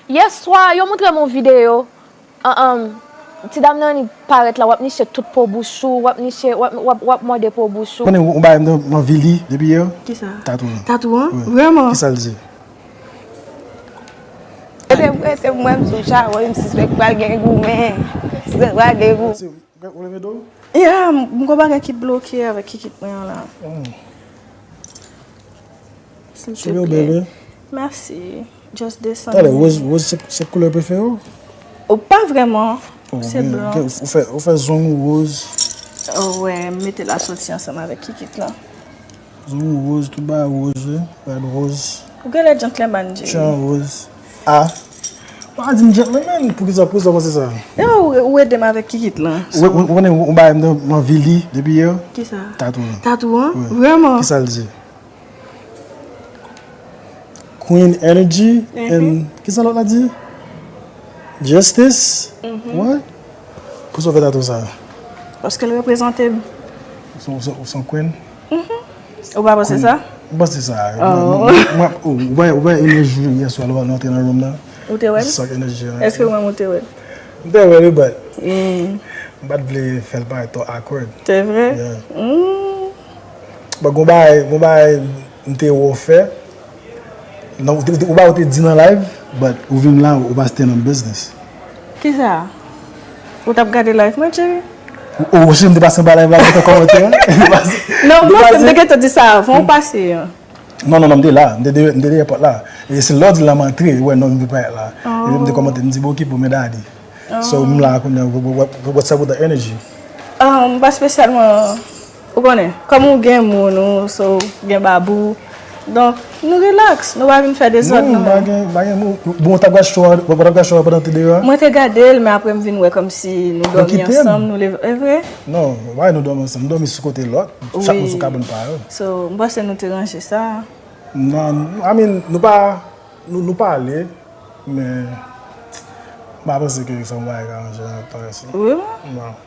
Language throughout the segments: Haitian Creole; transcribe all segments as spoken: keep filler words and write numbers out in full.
Yèswa, yo montre m yon videyo. An, an, ti dam nan li parèt la, w ap niche tout po bouch ou, w ap niche, w ap, w ap, w ap mòde po bouch ou. Konnen yon bagay m t anvi li depi yè. Kisa? Tatou an. Tatou an? Wi. Vrèman? Kisa l di? Rete, rete, mwen, m sou chawony, m sispèk pral gen goumen. Pral gen gou. Ou leve do? Ya, m, m gon bagay ki bloke avèk kikit mwen an la. Hmm. Silvouplè. Mèsi. Just desann. Talè, woz, woz se, se koulè prefere w? O, pa vrèman. Se blan. Ou fè, ou fè zong ou woz? O, wè, m mete l asoti ansanm avèk kikit lan. Zong ou woz, tout bagay woz, wi. Rad woz. Ou genlè gentleman, Jerry. Chan woz. A. Pa di m gentleman, poukisa, poukisa w panse sa? E, ou, ou ede m avèk kikit lan. Ou, ou, ou konnen yon bagay m t anvi li depi yè? Kisa? Tatou an. Tatou an? Wi. Vrèman? Kisa l di? Queen Energy and, kisa lòt la di? Justice? What? Poukisa w fè tatou sa? Paske l reprezante m. Ou se, ou se, ou se yon queen? Ou pa panse sa? M panse sa. Mwen, mwen, mwen, ou wè, ou wè enèji yèswa lè w antre nan room nan? Ou te wè l? Sa k enèji an. Èske ou menm ou te wè l? M te wè l, but m pa t vle fè l parèt twò awkward. Se vre? Yeah. But gon bagay, gon bagay m te wè w fè. Non, ou te, ou te, ou pa ou te di nan live, but ou vin la, ou pa stand on business. Kisa? Ou t ap gade live mwen, Jerry? Ou, ou, si m te pase anba live la, ou te kòmante, hein? Non, m panse m te gentan di sa avan ou pase an. Non, non, non, m te la, m te de-, m te dèyè pòt la. E se lè w di l la m antre, ou wè non m te parèt la. Epi m te kòmante, m di, "Bon, okipe w, men daddy." So, m la kounye a, what, what, what's up with the energy? Ah, m pa espesyalman, ou konnen, kòm ou gen moun ou, so, gen babou. Donk, nou relax, nou pa vin fè dezòd nou menm. Non, pa gen, pa gen moun. Bon, w t ap gad show a, w t ap gad show a pandan w te deyò a? Mwen te gade l, men apre m vin wè kòmsi nou dòmi ansanm, nou leve, e vre? Non, why nou dòmi ansanm? Nou dòmi sou kote lòt, chak moun sou kabann pa yo. So, m panse nou te ranje sa. Non, I mean, nou pa, nou, nou pale, men m pa panse ke se yon bagay k aranje nan tan isi. Wi, wi. Non.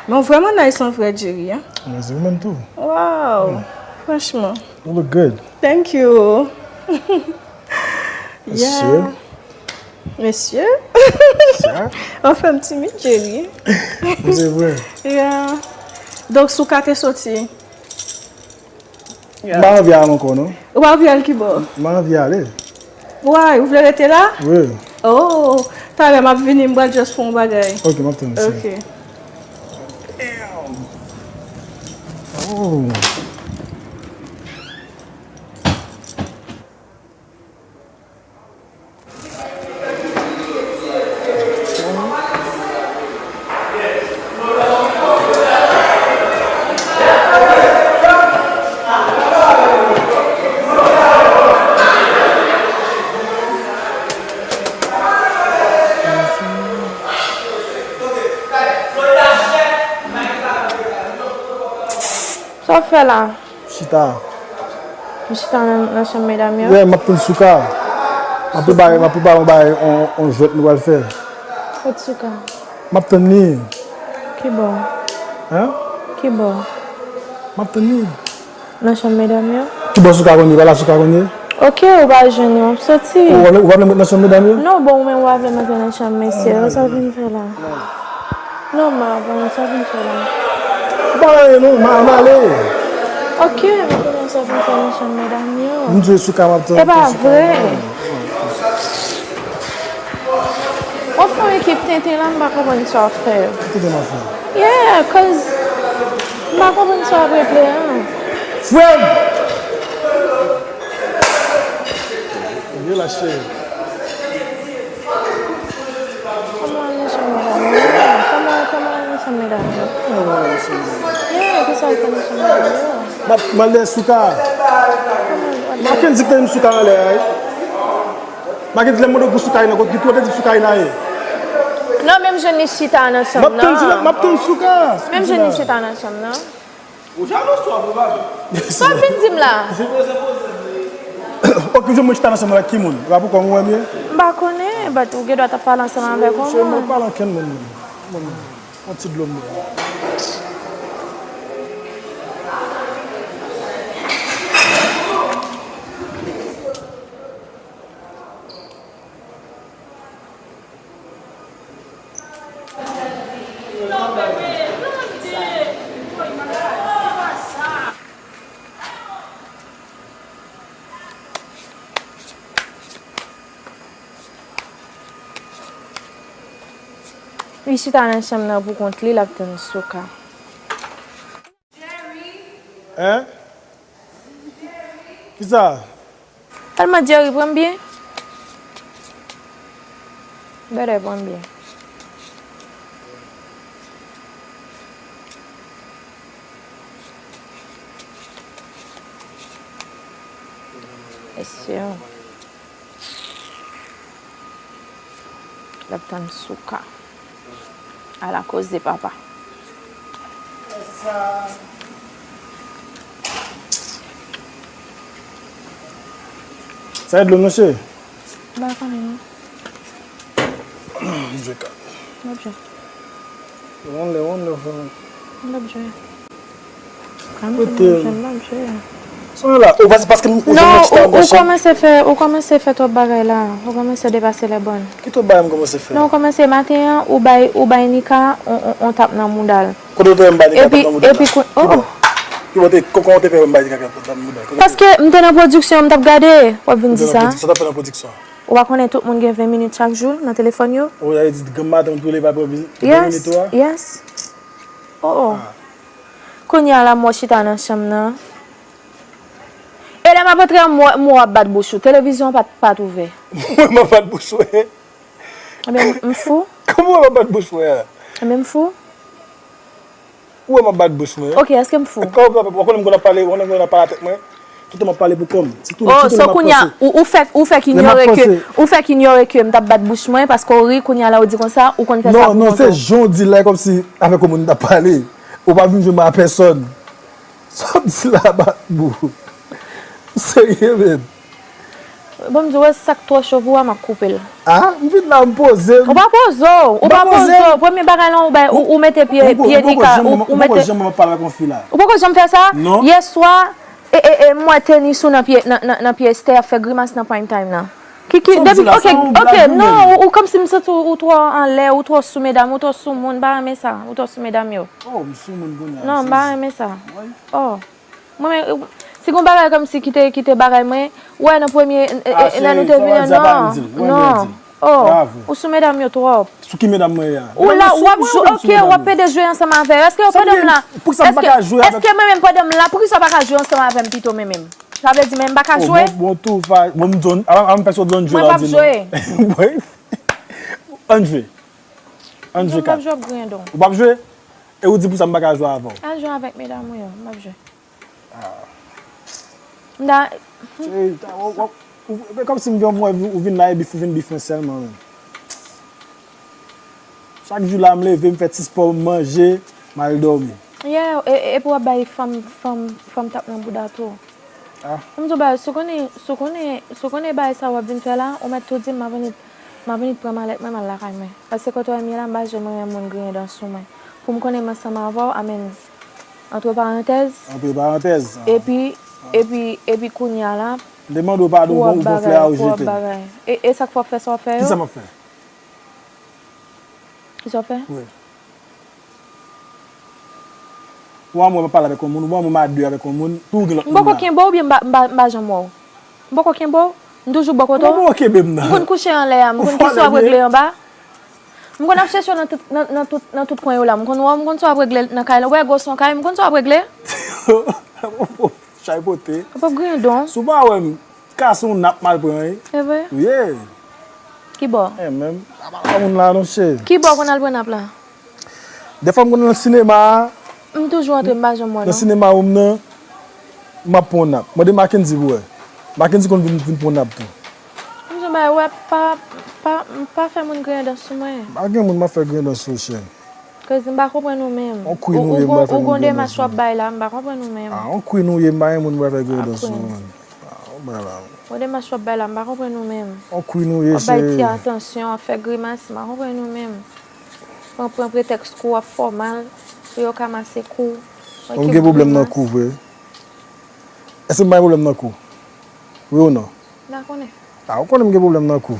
Men w vrèman nice an vrè, Jerry, hein? Mèsi, ou menm tou. Wow! Franchman. You look good. Thank you. Yeah. Mesye. Anfen, m timid, Jerry. Se vre. Yeah. Donk, Souka te soti. M pa anvi al ankò, non. Ou pa anvi al kibò? M pa anvi ale. Why? Ou vle rete la? Wi. Oh, talè m ap vini, m pral just fè yon bagay. Ok, m ap tann, sè. Ok. Oh. Sa w fè la? Chita. M chita nan, nan chanm medam yo? Yeah, m ap tann Souka. M ap prepare, m ap prepare yon bagay, yon, yon jwèt nou pral fè. Kot Souka? M ap tann li. Kibò? Hein? Kibò? M ap tann li. Nan chanm medam yo? Kibò Souka konn ye? Pa la Souka konn ye? Ok, ou pa jwenn yo, m ap soti. Ou pa vle, ou pa vle m ret nan chanm medam yo? Non, bon, ou menm ou pa vle m antre nan chanm mesye yo, sa w vin fè la? Non, ma, bon, sa w vin fè la? M pa anyen non, ma, m ale. Ok, m konnen sa w vin fè nan chanm medam yo. M di w Souka m ap tann. E pa vre. W ap fè yon ekip tenten la, m pa konprann sa w ap fè. Ki tenten m ap fè? Yeah, cause m pa konprann sa w ap regle an. Frè m! Relax, cheri. Kòman w al nan chanm medam yo? Kòman, kòman w al nan chanm medam yo? Kòman w al nan chanm medam yo? Yeah, kisa w al fè nan chanm medam yo? M ap, m al dèyè Souka. Kòman w al dèyè? Mackendy ki te di m Souka anlè a, wi. Mackendy, lè m mande w pou Souka, nan kot ki tou, w te di Souka la ye. Non, men m jwenn li chita nan chanm nan. M ap tann Souka. Men m jwenn li chita nan chanm nan. Ou jalou sou a, probab. Sa w vin di m la? Sipoze poze vre. Ok, ou jwenn mwen chita nan chanm nan avèk ki moun? E pa pou kò m ou wè m ye? M pa konnen, but ou gen dwa t ap pale ansanm avèk yon moun. Cheri, m pa pale ankenn moun. Yon ti dlo m bwè. Li chita nan chanm nan pou kont li, l ap tann Souka. Hein? Kisa? Al mande Jerry pran m byen. Bèlè pran m byen. Mesye. L ap tann Souka. Ala koze papa. Sa e dlo m nan cheri? M pa konnen non. M jwe kat. M ap jwe. One lè, one lè, frè. M ap jwe. Kote? Sa la, ou pa se paske m, ou Non, ou, ou kòmanse fè, ou kòmanse fè twòp bagay la. Ou kòmanse depase lè bòn. Ki twòp bagay m kòmanse fè? Non, ou kòmanse maten an, ou bay, ou bay Nika on, on, on tap nan mouda l. Kote ou te wè m bay Nika tap nan mouda l? Epi, epi, oh, oh. Ki bò te, kòman ou te fè wè m bay Nika tap nan mouda l? Paske m te nan pwodiksyon, m t ap gade. W ap vin di sa? Sa w t ap fè nan pwodiksyon? Ou pa konnen tout moun gen ven minit chak jou nan telefòn yo? Ou ta vle di granm maten m tou leve apre ven minit ou a? Yes, yes. Oh, oh. Kounye a la, m wè w chita nan chanm nan. E lè m ap antre an, m wè, m wè w ap bat bouch ou. Televizyon an pa t, pa t ouvè. Mwen, m ap bat bouch mwen. Ebyen, m, m fou. Kòman w ap bat bouch mwen an? Ebyen, m fou. Ou wè m ap bat bouch mwen? Ok, èske m fou? Kòman w ap, w konnen m konn ap pale, w konnen m konn ap pale a tèt mwen? Toutan m ap pale pou kò m. Sitou, oh, sitou so lè m ap kounye a, panse. Ou, ou fèk, ou fèk inyore ke, ou fèk inyore ke m t ap bat bouch mwen paske w ri, kounye a la ou di konsa, ou konn fè sa pou kont ou. Non, non, se jan w di l la, e kòmsi avèk yon moun m t ap pale. Ou pa vin jwenn mwen a pèsòn. Sa w ap di la, bat bou. M serye, menm. Bon, m di w, sa k twò cho pou w a, m ap koupe l. Ah, m vin la, m poze m. Ou pa poze w, ou pa poze w. Premye bagay lan, ou bay, ou, ou mete pye, pye Nika, ou, ou mete. Ou poko janm pale avèk yon fi la. Ou poko janm fè sa? Non. Yè swa, e, e, e, m wè tenis ou nan pye, nan, nan, nan pye Esther ap fè grimas nan prime time nan. Ki, ki, depi, ok, ok, non, ou, ou kòmsi m santi w, ou twò anlè, ou twò sou medam, ou twò sou moun, m pa renmen sa, ou twò sou medam yo. Oh, m sou moun kounye a. Non, m pa renmen sa. Oh. Mwen menm, si gon bagay kòmsi ki te, ki te bagay mwen, ou wè nan premye, e, e, lè nou te vini an, non, non. Oh, ou sou medam yo twòp. Sou ki medam mwen ye a? Ou la, w ap jwe, ok, w ap pede jwe ansanm avè yo. Èske yo pandan m la? Èske, èske mwen menm pandan m la, poukisa w pa ka jwe ansanm avè m pito mwen menm? Sa vle di mwen m pa ka jwe? Bon, bon, tou, bon, m di w, avan, avan m fè sa w di w jwe la, w di non. Mwen p ap jwe. Ann jwe. Ann jwe kat. Non, m p ap jwe, w ap griyen don. Ou p ap jwe? E ou di pou sa m pa ka jwe avè w? Al jwe avèk medam ou yo, m p ap jwe. Ah. M ta. Cheri, ta, w, w, w, e kòmsi m gen yon mwen, ou vin la e bif, ou vin bif mwen sèlman menm. Chak jou la, m leve, m fè ti spò, m manje, m al dòmi. Yeah, e, e, epi w ap bay fanm, fanm, fanm tap nan bouda tou. Ah. M di w bagay, si w konnen, si w konnen, si w konnen bagay sa w ap vin fè la, ou mèt tou di m, m ap vin, m ap vin pran malèt mwen, m al lakay mwen. Paske kote w wè m ye la, m pa janm renmen moun griyen dan sou mwen. Pou m konnen m ansanm avè w, amèn. Antre parantèz. Antre parantèz. Epi, epi, epi kounye a la, m te mande w padon pou, pou flè a ou jete m. E, e sa k fè w fè sa w fè yo? Kisa m ap fè? Kisa w fè? Wi. Ou wè mwen pa pale avèk yon moun, ou wè mwen m a de avèk yon moun, tou ou gen lòt moun la. M poko kenbe w oubyen m pa, m pa, m pa janm wè w? M poko kenbe w? M toujou bò kote w? Ou poko kenbe m nan. M konn kouche anlè a, m konn kisa w ap regle anba. M konn ap chèche w nan tout, nan, nan tout, nan tout kwen yo la. M konn wè w, m konn sa w ap regle nan kay la. Ou wè gwo son kay, m konn sa w ap regle. Chay pote. Ou p ap griyen don. Si w pa wè m, kase yon nap m al pran, wi. E vre? Wi. Ki bò? E menm, pa pale a moun la non, cheri. Ki bò w konn al pran nap la? Dèfwa m konn al nan sinema a. M toujou antre, m pa janm wè non. Nan sinema ou m nan, m ap pran yon nap. Mande Mackendy pou wè. Mackendy konn vin, vin pran yon nap tou. M di w bagay, wè, pa, pa, pa fè moun griyen dan sou mwen. Pa gen moun m ap fè griyen dan sou, cheri. Cause m pa konprann ou menm. On queen ou ye, m pa fè moun griyen dan sou. Ou gon demach w ap bay la, m pa konprann ou menm. Ah, on queen ou ye, m pa gen moun m ap fè griyen dan sou, man. Ah, on bagay la. Gon demach w ap bay la, m pa konprann ou menm. On queen ou ye, cheri. W ap bay ti atansyon, w ap fè grimas, m pa konprann ou menm. Pran, pran pretèks kou w ap fè w mal, pou yo ka mase kou w. Bon, m gen pwoblèm nan kou vre. Èske m pa gen pwoblèm nan kou? Wi ou non? M pa konnen. A, ou konnen m gen pwoblèm nan kou.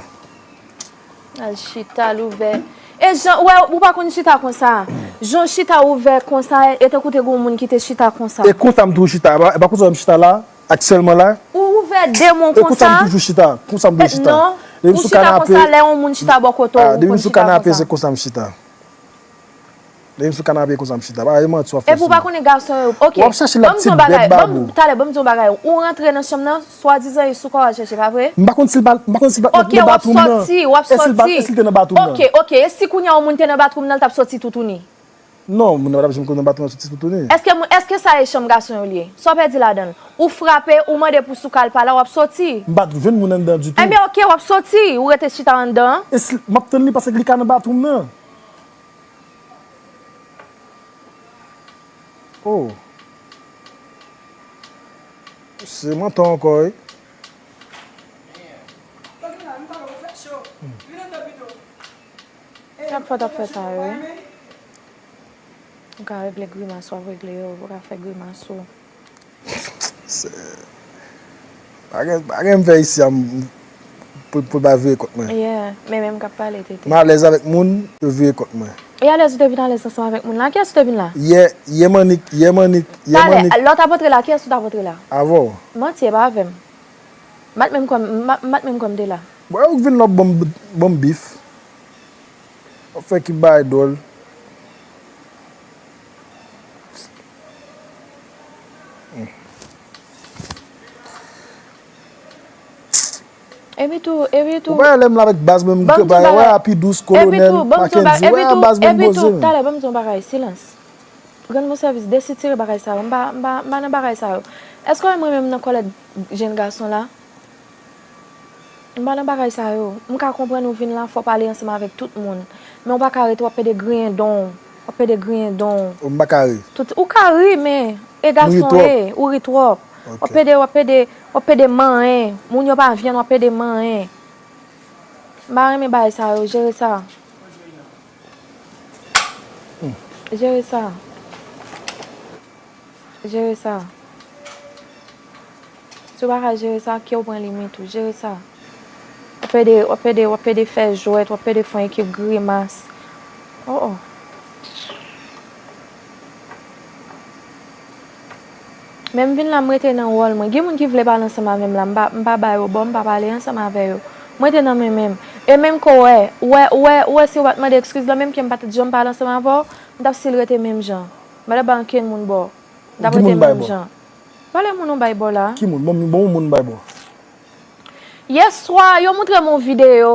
Al chita, louvè. E jan, ou wè, ou pa konn chita konsa. Jan w chita ouvè konsa, e tankou te gen yon moun ki te chita konsa. E konsa m toujou chita. E pa, e pa konsa m chita la, aktyèlman la. Ou ouvè de men w konsa. E konsa m toujou chita. Konsa m toujou chita. Non, ou chita konsa lè yon moun chita bò kote w, ou konn chita konsa. Depi m sou kanape, se konsa m chita. Depi m sou kanape, konsa m chita. Pa manti w ap fè sou mwen. Epi w pa konnen gason yo. Ok. W ap chache la ti bèt babou. Talè, ban m di w yon bagay. Ou rantre nan chanm nan, swadizan e sou kò w al chèche, pa vre? M pa konn si l pa, m pa konn si l pa t nan batwoum nan. Ok, w ap sòti, w ap sòti. E si l pa, e si l te nan batwoum nan? Ok, ok. E si kounye a yon moun te nan batwoum nan, l t ap sòti toutouni? Non, moun nan pa t ap janm nan batwoum nan soti toutouni. Èske moun, èske sa e chanm gason yo li ye? Sa w pèdi ladan l? Ou frape, ou mande pou sou kal pa la, w ap sòti. M pa t jwenn moun anndan ditou. Enben, ok, w ap sòti, ou rete chita anndan an. E si, m ap tann li paske li ka nan batwoum nan. Oh. Se manton ankò, wi. Chak fwa w ap fè sa yo, wi. Ou ka regle grimas w ap regle yo, ou ka fè grimas ou. Se, pa gen, pa gen m fè isi a m, pou, pou l pa vire kont mwen. Yeah, men menm k ap pale, Tete. M alèz avèk moun, yo vire kont mwen. E alèz ou te vin alèz ansanm avèk moun la? Kiyès ou te vin la? Yè, yè m annik, yè m annik, yè m annik. Talè, lè w t ap antre la, kiyès ou t ap antre la? Avè w. Manti, e pa avè m. M pa t menm kwè m, m pa, m pa t menm kwè m te la. Bon, ou vin la w ap ban m, ban m bif. W ap fè ki bagay dwòl. Epi tou, epi tou. Ou pa wè lè m la avèk baz mwen, m bay wè a pi dous, kolonèl, Mackendy, wè a baz mwen m poze m. Talè, ban m di yon bagay, silans. Rann mwen sèvis, desitire bagay sa yo. M pa, m pa, m pa nan bagay sa yo. Èske w wè mwen menm nan kòlèt jenn gason la? M pa nan bagay sa yo. M ka konprann ou vin la, fò w pale ansanm avèk tout moun. Men w pa ka rete w ap pede griyen don w. W ap pede griyen don w. Oh, m pa ka ri. Tout, ou ka ri, men e gason w ye, ou ri twòp. Ok. W ap pede, w ap pede, w ap pede manyen. Moun yo pa vyann, w ap pede manyen. M pa renmen bagay sa yo, jere sa. Jere sa. Jere sa. Si w pa ka jere sa, ke w pran limit ou. Jere sa. W ap pede, w ap pede, w ap pede fè jwèt, w ap pede fè yon ekip grimas. Oh, oh. Men m vin la, m rete nan wòl mwen. Gen moun ki vle pale ansanm avè m la, m pa, m pa ba yo bò, m pa pale ansanm avè yo. M rete nan men menm. E menm ke w wè, w wè, w wè, w wè si w pa t mande ekskiz la, menm ke m pa t janm pale ansanm avè w, m t ap still rete menm jan. M pa t ap ba ankenn moun bò. M t ap rete menm jan. Pale moun ou bay bò la. Ki moun? Bon, bon, moun bay bò. Yèswa, yo montre m yon videyo.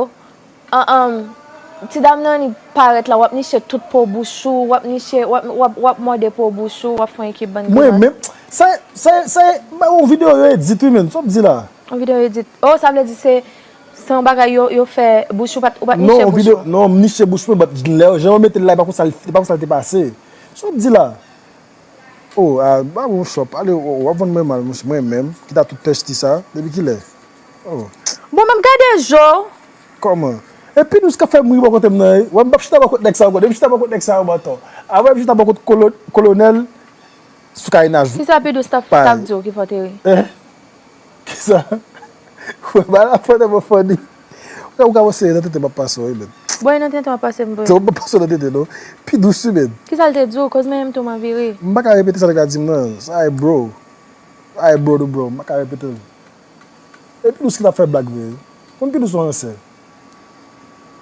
An, an, ti dam nan li parèt la, w ap niche tout po bouch ou, w ap niche, w ap, w ap, w ap mòde po bouch ou, w ap fè yon ekip bann grimas. Mwen menm, sa, sa, sa, yon videyo yo edit wi, menn, sa w ap di la? Yon videyo edit. Oh, sa vle di se, se yon bagay yo, yo fè bouch ou pa t, ou pa t niche bouch ou? Non, yon videyo, non, m niche bouch mwen, but lè, jan yo mete l la, e pa konsa l, e pa konsa l te pase. Sa w ap di la? Oh, a, ba bon chòp. Ale, w, w ap vann mwen mal, monchè. Mwen menm, ki ta tout tèsti sa, depi kilè? Oh. Bon, m ap gade je w. Kòman? E pi dous k ap fè m ri bò kote m nan, wi. Wè, m p ap chita bò kot nèg sa ankò. Depi m chita bò kot nèg sa yo, bâton. Apre m chita bò kot kolo-, kolonèl, sou kay n a jou. Kisa pi dous t ap, t ap di w ki fè w te ri? Eh? Kisa? Wè, bagay la fò tèlman funny. Ou ka, ou ka wè se nan tenten m ap pase w wi, menn. Bon, e nan tenten w ap pase m vre. Se ou m ap pase w nan tenten, non. Pi dous wi, menn. Kisa l te di w? Koz menm tou m anvi ri. M pa ka repete sa nèg la di m nan. Sa e bro. Sa e bro to bro. M pa ka repete l. E pi dous ki t ap fè blag vre. Konn pi dous yon ransè.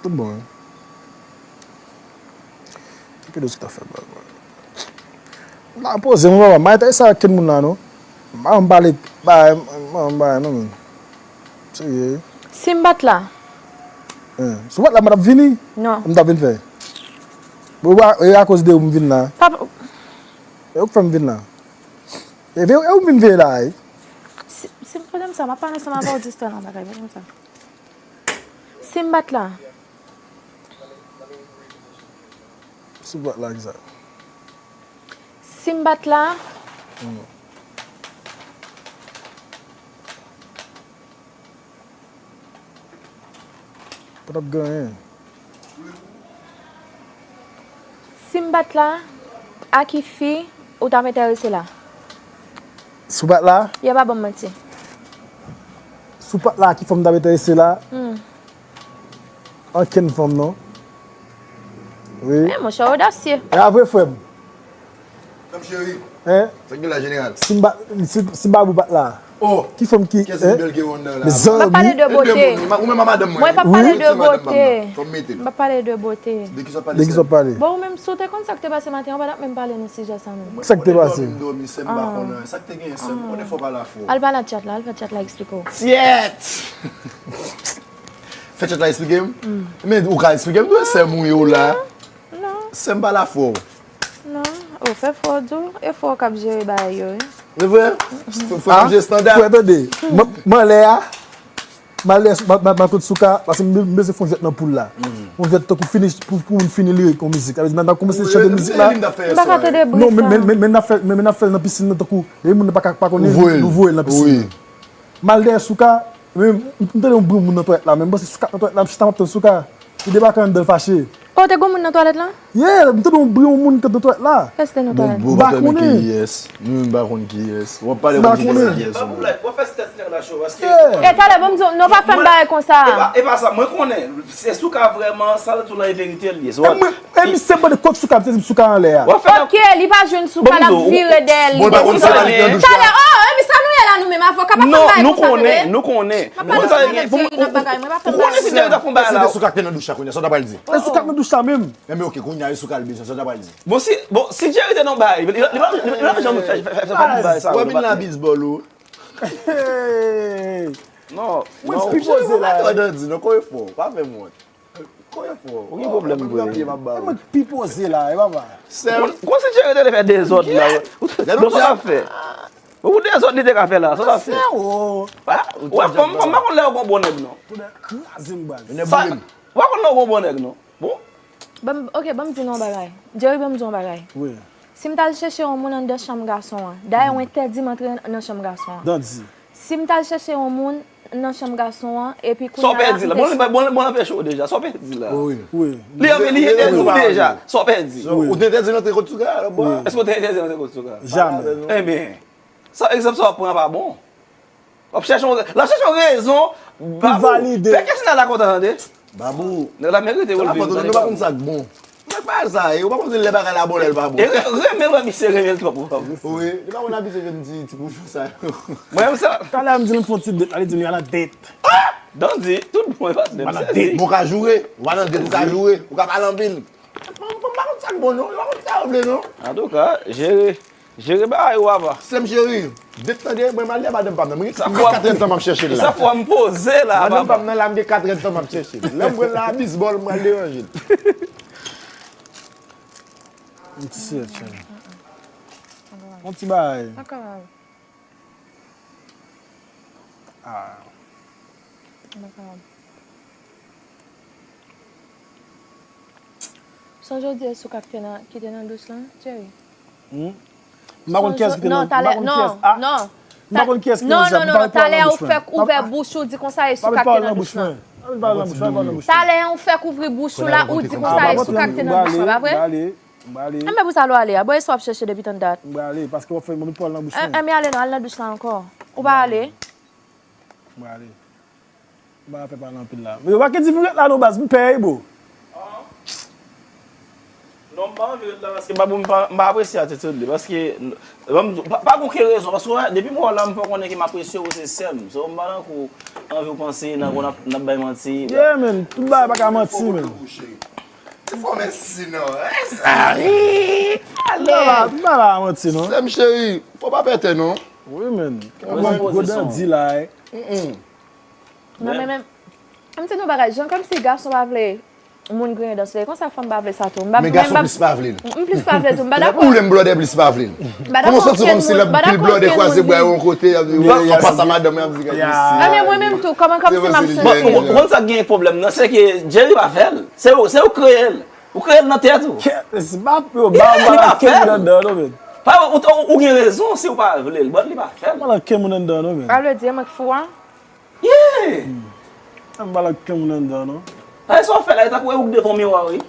Tout bon, wi. Epi dous ki ta fè blag, man. M pa poze m, papa. M pa enterese avèk kenn moun la, non. M pa janm pale, bay, m pa janm bay, non, menn. Serye. Si m pa t la? Hein, si w pa t la, m pa t ap vini? Non. M t ap vin fè. Bon, e akoz de ou m vin la. Papa. E ou k fè m vin la. E, e ou m vin veye la, wi. Si, si, pale m sa, m ap pale ansanm avè w, distè nan bagay, pale m sa. Si m pa t la? Si m pa t la, kisa? Si m pa t la? Hmm. Pa t ap gen anyen. Si m pa t la, a ki fi ou t ap enterese la? Si w pa t la? Ya pa ban m manti. Si w pa t la, a ki fanm m t ap enterese la? Hmm. Ankenn fanm non. Wi. Men monchè odasye. E a vre frè m. Frè m cheri, Hein? Sa k gen la jeneral? Si m ba, si, si Babou pa t la. Oh! Ki fanm ki. Kès ki Hein? bèl ke wonn nan la? Mezanmi. M ap pale de bote. Ou menm a madanm mwen. Mwen p ap pale de bote. Fò m mete M l. ap pale de bote. De ki sa pale De ki sa w pale? Bon, ou menm si w te konn sa k te pase maten an, ou pa t ap menm pale nan sijè sa menm. Sa k te pase? M dòmi, sè m pa konn sa k te gen sè m. Konnen fò pale a fò. Al pale ak chat la, al fè chat la eksplike w. Tièt! Fè chat la eksplike m? Men ou ka eksplike m tou, sè m ou ye w la. Non, Sè m pale a fò. non. Ou fè fò di w, e fò w k ap jere bagay yo, wi. Se vre? Fò fò manje estanda. Frè, tande. M m anlè a. M al dèyè, m al- m al- m al kot Souka, paske m be- m bezwen fè yon jwèt nan poul la. Yon jwèt tankou finish, pou pou moun fini lirik yon mizik. Sa vle di, nan nan kòmanse chante mizik la. M pa ka tande bri Non, men men sa. men men n ap fè men men n ap fè l nan pisin nan tankou. Depi moun nan pa ka pa konnen, nou voye l nan pisin nan. M al dèyè Souka, men m m tande yon bri moun nan twalèt la, men m panse Souka nan twalèt la, m chita m ap tann Souka. Li debake anndan l fache. Oh, te gon moun nan twalèt la? Yeah, m tande yon bri yon moun k ap nan twalèt la. Kès te nan twalèt? M pa konnen. Yes. Nou menm pa konn ki yes. W ap pale moun ki konnen ki yes. Wè fè stasyon la cho paske E talè, bon, m di w, non, pa fè m bagay konsa. E pa sa, mwen konnen. Se Souka vrèman, sa l di w la e verite l ye. E mwen, e misye mande kot Souka, misye di m Souka anlè a. W ap fè Ok, li pa jwenn Souka, l ap vire dèyè li. Bon, pa konn sa li nan douch la. Talè, oh, e sa nou ye la nou menm, avoka pa fè m Non, bagay nou konsa, konnen, tande. Nou konnen. M ap pale avèk Jerry nan bagay, mwen pa fè m Ou konnen bagay. si Jerry ta fè yon bagay Se la. de Souka k te nan douch la kounye a, sa w ta pral di? E Souka k nan douch la menm. Enben ok, kounye a e Souka l bezwen, sa w ta pral di? Bon si, bon, si Jerry te nan bagay, li pa janm fè fè fè fè bagay sa. W ap vin la bizbòl ou. Hey! Non, Mwen non. pi poze la. Atò, Dandy, non, kòrè fò. Pa fè m wont. Kòrè fò. Ou gen pwoblèm vre. Mwen pi poze. Mwen pi poze la, e papa. Konsi Jerry te fè dezòd la. Bon, sa fè. Ou dezòd li te ka fè la, sa sa fè. Frèwo. Wè, fòm fòm pa konn lè yo gon bon nèg non. Kraze m baz. Sa, w pa konn lè yo gon bon nèg non. Bon. Ban m, ok, ban m di nou yon bagay. Jerry, ban m di yon bagay. Wi. Si m t al chèche yon moun anndan chanm gason an, dayè ou entèdi m antre nan chanm gason an. Dandy. Si m t al chèche yon moun nan chanm gason an, epi Sa w kounye a pèdi la. Bon, bon, bon, anpeche w deja. Sa w pèdi la. Wi. Wi. Li anpe, li entèdi w deja. Sa w pèdi. Ou te entèdi l antre kot Souka? Èske w te entèdi l antre kot Souka? Jamè. Enben, sa egzanp sa w ap pran pa bon. W ap chèche yon, l ap chèche yon rezon. Pou valide. Fè kèsyon la kontan tande. Babou. Nèg la merite pou l viv. Nou pa konn sa k bon. Mwen pa sa, e ou pa konn si lè bagay la bon, lè l pa bon. E renmen wè misye renmen l twòp ou pa bon. Wi, li pa konn abitye jwenn ti ti kouchon sa yo. Mwen menm sa. Talè m di l m fè yon ti det la, li di m li al nan det. Dandy, tout bon e pa se m sezi. Bon, ou ka joure, ou pa nan det, ou ka joure, ou ka pale anpil. Fòm pa konn sa k bon non, ou pa konn sa yo vle non. Antouka, jere. Jere bagay ou papa. Sè m cheri, det tande, mwen m al dèyè madanm pa m nan. Mwen gen katrèdtan m ap chèche l la. Sa fwa m poze la papa. Madanm pa m nan la, m gen katrèdtan m ap chèche l. Lè m wè l la a bizbòl, mwen al deranje l. Yon ti sèt, cheri. Yon ti bagay. Ah. Sonje w di e Souka ki te nan, ki te nan douch lan, Jerry? M pa konn kiyès ki te nan, m pa konn kiyès. Ah. M pa konn kiyès ki te nan douch la. Non, non, non, non, talè a ou fèk ouvè bouch ou di konsa e Souka ki te nan douch lan. Talè a ou fèk ouvri bouch ou la, ou di konsa e Souka ki te nan douch lan, pa vre? M prale. Enben pou sa lè w ale a, bon e sa w ap chèche depi tann dat. M prale, paske w ap fè m pale nan bouch mwen. Enben ale non, al nan douch la ankò. Ou pa ale? M prale. M pa fè pale anpil la. Men yo pa gen di vin ret la non baz, m pè wi bro. Non, m pa anvi ret la paske m pa bon, m pa, m pa apresye atitid li. Paske, ban m di w, pa, pa gen okenn rezon. Paske wè, depi m wè w la, m fè w konnen ke m apresye w, se sè m. So, m pa nan kou anvi w panse, nan kou n ap, n ap bay manti. Yeah, man. Tout bagay pa ka manti, man. Ti fò mèsi non. M pa la, m pa la manti non. Sè m cheri, fò pa pètè non. Wi, man. Kòman gwo Dandy la, eh? Non, men, men, m di nou bagay, jan kòmsi gason pa vle moun griyen dans li, konsa fanm pa vle sa tou. M pa, men gason plis pa vle l. M plis pa vle tou, m pa dakò. Ou lè m blòdè plis pa vle l. M pa dakò. Kòman w santi kòmsi lè m pil blòdè kwaze bra yo yon kote, y ap di, y ap pase madanm, y ap di, gade isi. A, men mwen menm tou, kòman kòmsi m ap santi? Ou konn sa k gen pwoblèm nan, se ke Jerry pa fè l. Se ou, se ou kreye l. Ou kreye l nan tèt ou. Kè, se pa pou yo ba, ba la kè moun anndan non, men. Pa, ou, ou, ou gen rezon si ou pa vle l, but li pa fè l. Ba la kè moun anndan non, men. Sa vle di, e mwen k fou a? Yeah! M pa la kè moun anndan non. Sa e sa w fè la, e tankou e ou k devan miwa wi.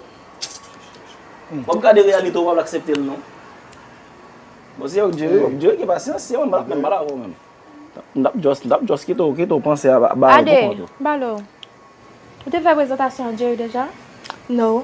W ap gade reyalite w, w ap aksepte l non. Bon, se yo k jere, jere gen pasyans, se mwen, m pa la avè w menm. M t ap just, m t ap just kite w, kite w panse a ba, ba yo pou kont ou. Ade, m pale w. Ou te fè prezantasyon an Jerry deja? No.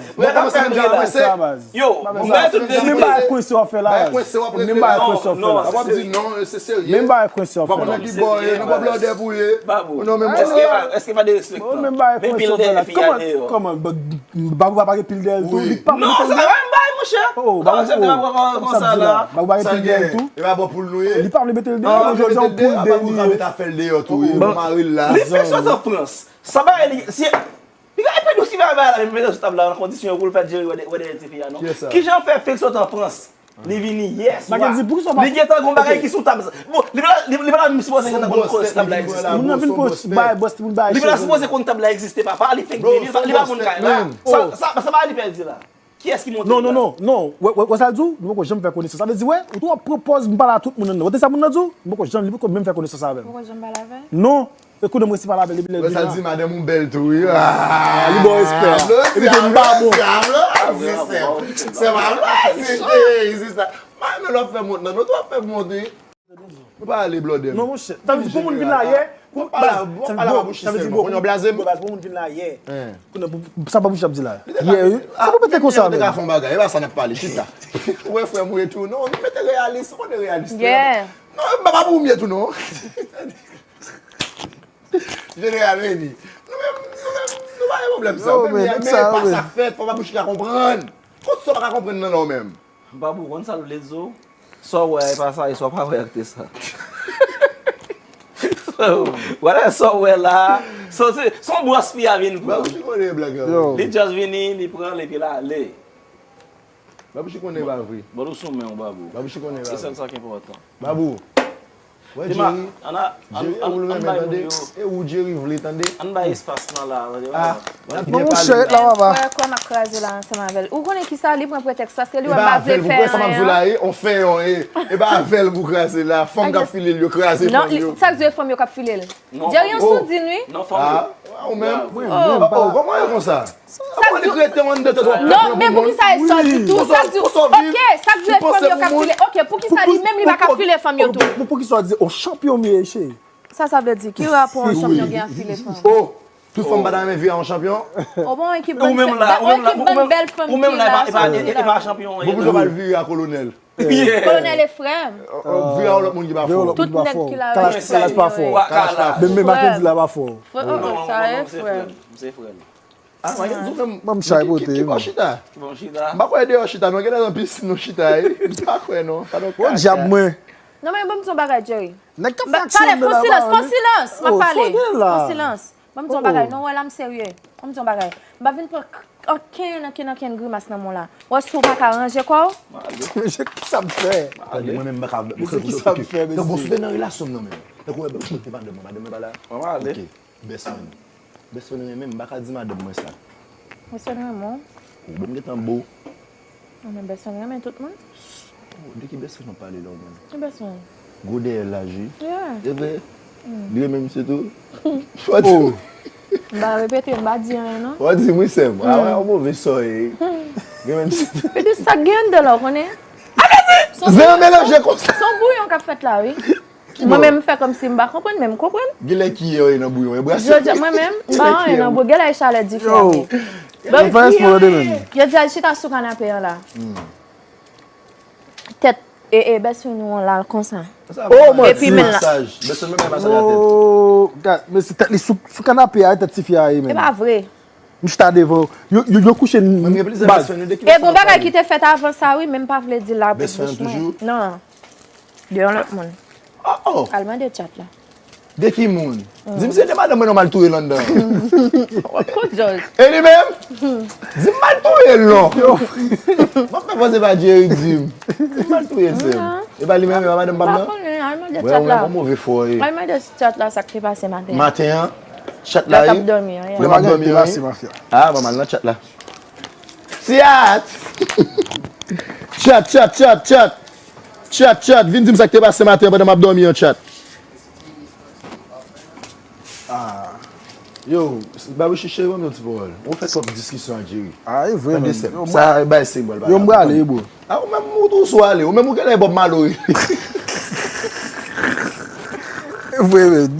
Mwen kòmanse vin jan la prese. Yo, mwen tout verite. Menm bagay kwense w ap fè la. Bagay kwense w ap regle la. Menm bagay kwense w ap fè la. Ap ap di non, se serye. Menm bagay kwense w ap fè la. Ou pa konn nan ki bò w ye, nan bò blòdè pou w ye. Babou. Non, men mwen la. Èske pa derespektan? Men pil dèyè fi a deyò. Kòman? Babou pa gen pil dèyè l tou. Li pa vle mete l deyò. Non, se pa menm bagay, monchè. Oh, Babou, oh, sa m di la. Babou pa gen pil dèyè l tou. E pa bon pou l nou ye. Li pa vle mete l deyò. Jodi a yon poul de li ye. Babou ka met afè l deyò tou. Li fèk sot an Frans. Sa bagay li, si Piga epi nou ki va bay la, men mete sou tab la nan kondisyon yo pou l fè Jerry wè dè- wè dèyè tifi a non. Kijan fè Felix sot an Frans? Li vini yè swa. Li gentan gon bagay ki sou tab sa. Bon, li pa li pa menm sipoze gentan konn kote tab la egziste. Moun nan vin post bay bòs pou bay. Li pa sipoze konn tab la egziste papa, li fèk vini, li pa konn kay la. Sa sa sa pa li pèdi la. Kiyès ki monte? Non, non, non, non. Wè, wè, wè sa l di w? Nou poko janm fè konesans. Sa vle di, wè, ou tou ap pran pòz m pale a tout moun nan. Wè sa moun nan di w? M poko janm, li poko menm fè konesans avè m. Poko janm pale avè l? Non. E kounye a m resi pale avè l epi lè l vin la. Wè sa l di, madanm ou bèl tou, wi. Ah, li ba w respè a. Epi tou m pa bon. Se a vle, se sèm. Se a vle, se sèm. Mwen menm lè w ap fè mont nan, nou tou ap fè mont, wi. Nou pa ale blòdè m. Non, monchè. Tankou pou moun vin la yè. Pou pale a bouch sèlman. Pou moun vin la yè. Sa pa bouch ap di la. Yè, wi. Sa pou mete konsa menm. Ou te ka fè yon bagay. E pa sa n ap pale. Chita. Ou wè frè m ou ye tou. Non, nou mete reyalis. Ou konnen reyalis. Non, m pa pou ou m ye tou, non. Jeneral Remy. Nou menm, nou menm, nou pa gen pwoblèm sa. Ou menm, men e pa sa k fèt. Fò pa bouch ki ka konprann. Kot sa w pa ka konprann nan non menm? Babou, konn sa l vle di w? Sa w wè a, e pa sa, e sa w pa wè a, ki te sa. Wala sa w wè la. Sa se, se yon bwòs fi a vin pran. Babouchi konnen e blag la. Li just vini, li pran l epi l ale. Babouchi konnen e pa vre. Bon, nou sou men w, Babou. Babouchi konnen e pa vre. Se sèl sa ki enpòtan. Babou. Wè Jerry. Jerry, ou renmen tande. E ou Jerry vle tande. Ann bay espas nan la, tande. Ah, n ap byen pale. Frè, kwè m ap kraze la ansanm avè l. Ou konnen kisa, li pran pretèks paske li wè m pa vle fè anyen. E pa avè l pou kraze la, e, on fè yon, e, e pa avè l pou kraze la, fanm k ap file l yo kraze fanm yo. Non, sa k di fanm yo k ap file l. Jerry yon soudin wi. Non, fanm yo. Ah, ou menm? Oh, kòman yo konsa? Sa k di. Non, men poukisa e sa w di tou? Sa k di, ok, sa k di fanm yo k ap file. Ok, poukisa li menm li pa ka file fanm yo tou? Poukisa w di on chanpyon m ye, cheri? Sa sa vle di? Ki rapò yon chanpyon gen ak file fanm? Oh, tout fanm pa ta renmen viv ak yon chanpyon? Ou bon ekip bann, ou bon ekip bann bèl fanm ki la sou ti la. Ou menm la, e pa chanpyon. Bon, pou sa pa vire a kolonèl. Kolonèl e frè m. Vire a yon lòt moun ki pa fò. Tout nèg ki la yo se frè m. Kalach pa fò. Men Mackendy la pa fò. Frè, oh, sa e frè m. Se frè m. Ah, Mackendy ou menm. Ban m chay pote. Ki bò chita? Ki bò chita? M pa kwè deyò chita non, genlè nan pisin nou chita wi. M pa kwè non. Bon dyab mwen. Non men ban m di yon bagay Jerry. Nèg k ap fè aksyon anndan la. Fon silans, fon silans, m ap pale. Fon silans. Ban m di yon bagay, non, wè la m serye. Ban m di yon bagay. M pa vin pran ankenn, ankenn, ankenn grimas nan men w la. Wè si w pa ka ranje kò w. Mesye, kisa m fè? Mwen menm m pa ka. Mesye, kisa m fè, mesye? Tankou si w te nan relasyon m nan menm. Tankou wè, mwen te madanm mwen, madanm mwen pa la. Mwen ale. Ok. Best friend. Best friend renmen m, m pa ka di madanm mwen sa. Best friend renmen w? Ou bon, m gentan bo. Nan best friend renmen tout moun. Oh, de ki best friend w ap pale la ou menm? Ki best friend? Gwo dèyè laj wi. Yeah. E vre? Li renmen misye tou? Fò di. M pa repete, m pa di anyen non. Fò di m wi sè m. Ah, wè, yon move sò ye. Li renmen misye tou. Epi sa k gen anndan la ou konnen? Zen melanje konsa. Se yon bouyon k ap fèt la wi. Mwen menm m fè kòmsi m pa konprann, men m konprann. Genlè ki yo ye nan bouyon, e brase. Jodi a mwen menm, m pa anyen nan bouyon, genlè e chalè dife a wi. Yo fè espò tande menm. Jodi a l chita sou kanape an la. Tèt e, e bèswen nou an la konsa. Oh, manti. Epi men la. Bèswen menm e masaj a tèt. Oh, gad, men se tèt li sou, sou kanape a, tèt tifi a ye menm. E pa vre. M chita devan. Yo, yo, yo kouche n baz. E gon bagay ki te fèt avan sa wi, men m pa vle di l la pou bouch mwen. Non. De yon lòt moun. Oh, oh. Al mande chat la. De ki moun? Di m se de madanm mwen non m al touye l anndan. Wap kout Jòj. E li menm? Di m m al touye l non. M ap fè panse pa Jerry di m. Di m m al touye l sè m. E pa li menm, e pa madanm pa m Pa nan? konnen, al mande Wè chat ou la. menm yon move fò ye. Al mande chat la sa k te pase maten. Maten an, chat la Lè k ap ye. dòmi an, yeah. Lè m ap dòmi an ye. Depase mafya. Ah, ban m al nan chat la. Chat! Chat, chat, chat, chat. Chat, chat, vin di m sa k te pase maten an pandan m ap dòmi an, chat. Ah. Yo, Babuchou cheri, ban m yon ti pawòl. Ou fè twòp diskisyon ak Jerry. Ah, e vre, Tande men. sè m. Yo, Sa bay senbòl. Yo, m prale, bro. Ah, ou menm ou tou sou ale. Ou menm ou genlè Bob Marley. E vre, men.